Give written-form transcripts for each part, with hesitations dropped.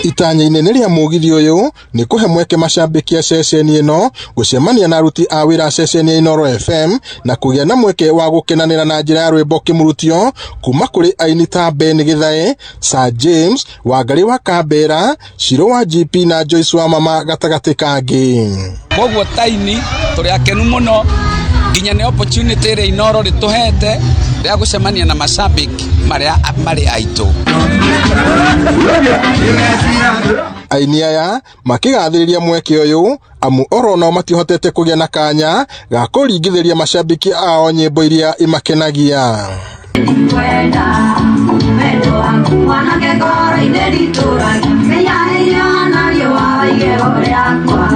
Itanya inene rĩa mũgithi ũyũ nĩ kũhe mweke macambĩki a ceceni ĩno gũcemania na aruti a wĩra a ceceni ya Inooro FM na kũgĩa na mweke wa gũkenanĩra na njĩra ya rwĩmbo kĩmurutio kuma kũrĩ aini ta Ben Githae, Sir James, Wangarĩ wa Kambera, Shiro wa GP na Joyce wa Mama gatagatĩ kangĩ. Koguo taini tũrĩ akenu mũno nginya nĩ opportunity ĩrĩa Inooro rĩtũhete rĩa gũcemania na mashabiki marĩa marĩ aitũ. Aini aya makĩgathĩrĩria mweke ũyũ amu oro nao matihotete kũgĩa na kanya ga kũringithĩria macambĩki ao nyĩmbo iria imakenagia. Kwenda wendo waku mwanake ngoro-inĩ nditũragia menya na riũa wa igego rĩakwa.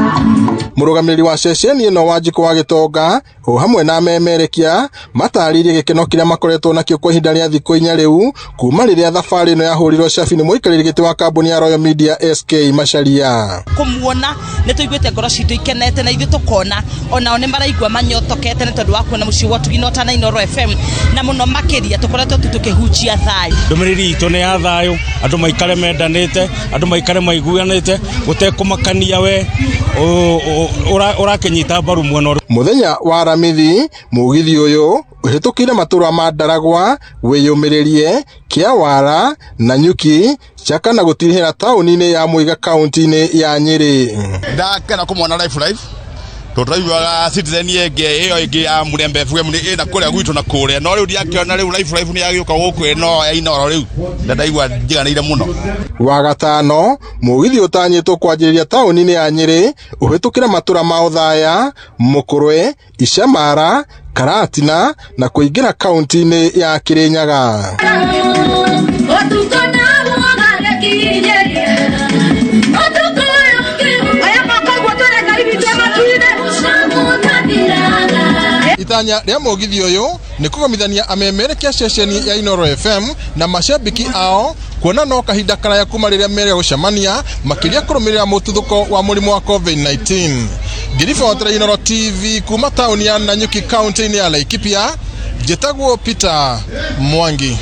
Mũrũgamĩrĩri wa ceceni ĩno Wanjikũ wa Gĩtonga o hamwe na amemerekia matarĩirie gĩkeno kĩrĩa makoretwo nakĩo kwa ihinda rĩa thikũ inya rĩu kuma rĩrĩa thabarĩ ĩno yahũrirwo cabi nĩ mũikarĩri gĩtĩ wa kambuni ya Royal Media SK Macharia. Kũmuona nĩ tũiguĩte ngoro citũ ikenete na ithuĩ tũkona onao nĩ maraigua manyotokete nĩ tondũ wa kuona mũciĩ wa ũtugi na ũtana Inooro FM, na mũno makĩria tũkoretwo tu tũkĩhunjia thayũ. Ndũmĩrĩri itũ nĩ ya thayũ, andũ maikare mendanĩte, andũ maikare maiguanĩte, gũtekũmakania we ũrakĩnyita mbaru mwena ũrĩkũ. Mũthenya wa Aramithi, mũgithi ũyũ ũhĩtũkĩire matũra ma Ndaragwa, Wĩyũmĩrĩrie, Kĩawara, Nanyuki, Chaka na gũtirihĩra taũni-inĩ ya Mwĩga kaunti-inĩ ya Nyĩrĩ. Ndakena kũmona live live tondũ tũraiguaga Citizen ĩngĩ ĩyo ĩngĩ ya Mũrembe FM nĩ ĩna kũrĩa gwitũ na kũrĩa, no rĩu ndiakĩona rĩu live live nĩ yagĩũka gũkũ ĩno ya Inooro rĩu na ndaigua njiganĩire mũno. Wagatano, mũgithi ũtanyĩtwo kwanjĩrĩria taũni-inĩ ya Nyĩrĩ ũhĩtũkĩre matũra ma Othaya, Mũkũrwe, Icamara, Karatina na kũingĩra kaunti-inĩ ya Kirinyaga. Itanya rĩa mũgithi ũyũ nĩ kũgomithania amemerekia ceceni ya Inooro FM na macambĩki ao kuona no kahinda karaya kuma rĩrĩa merĩga gũcemania makĩria kũrũmĩrĩra mũtuthũko wa mũrimũ wa COVID-19. Ngĩribotera Inooro TV kuma taũni ya Nanyuki kaunti-inĩ ya Laikipia, njĩtagwo Peter Mwangi.